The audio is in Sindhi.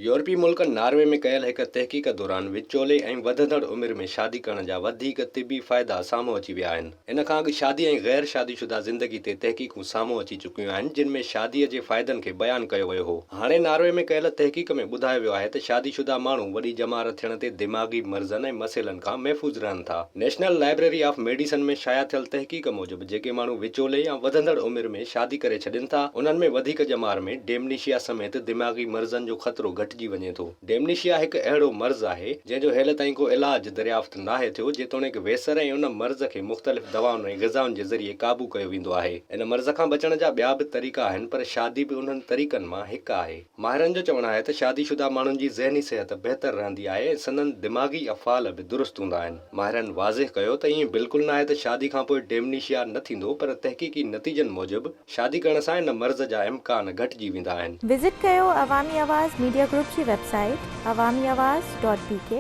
يورپي ملڪ ناروي ۾ ڪيل هڪ تحقيق دوران وچولي ۽ وڌندڙ عمر ۾ شادي ڪرڻ جا وڌيڪ طبي فائدا سامهون اچي ويا آهن. ان کان اڳ شادي ۽ غير شادي شده زندگي تي تحقيقون سامهون اچي چڪيون آهن جن ۾ شادي جي فائدن کي بيان ڪيو ويو هو. هاڻي ناروي ۾ ڪيل تحقيق ۾ ٻڌايو ويو آهي ته شادي شده ماڻهو وڏي ڄمار ٿيڻ تي دماغي مرضن ۽ مسئلن کان محفوظ رهن ٿا. نيشنل لائبريري آف ميڊيسن ۾ شايع ٿيل تحقيق موجب جيڪي ماڻهو وچولي يا وڌندڙ عمر ۾ شادي ڪري ڇڏين ٿا، انهن ۾ وڌيڪ ڄمار ۾ ڊيمنيشيا سميت دماغي مرضن جو خطرو گهٽجي وڃي ٿو. ڊيمنيشيا هڪ اهڙو مرض آهي، جنهن جو هيل تائين ڪو علاج دريافت ناهي ٿيو، جيتوڻيڪ ويسر ۽ ان مرض کي مختلف دوائن ۽ غذائن جي ذريعي قابو ڪيو ويندو آهي. ان مرض کان بچڻ جا ٻيا به طريقا آهن پر شادي به انهن طريقن مان هڪ آهي. ماهرن جو چوڻ آهي ته شادي شده ماڻهن جي ذهني صحت بهتر رهندي آهي ۽ سندن دماغي افعال به درست هوندا آهن. ماهرن واضح ڪيو ته ائين بلڪل ناهي ته شادي کانپوء ڊيمنيشيا نه ٿيندو پر تحقيقي نتيجن موجب شادي ڪرڻ سان ان مرض جا امڪان گهٽجي ويندا آهن. وزٽ ڪيو عوامي آواز ميڊيا گروپ جي website Awami Awaz dot B K.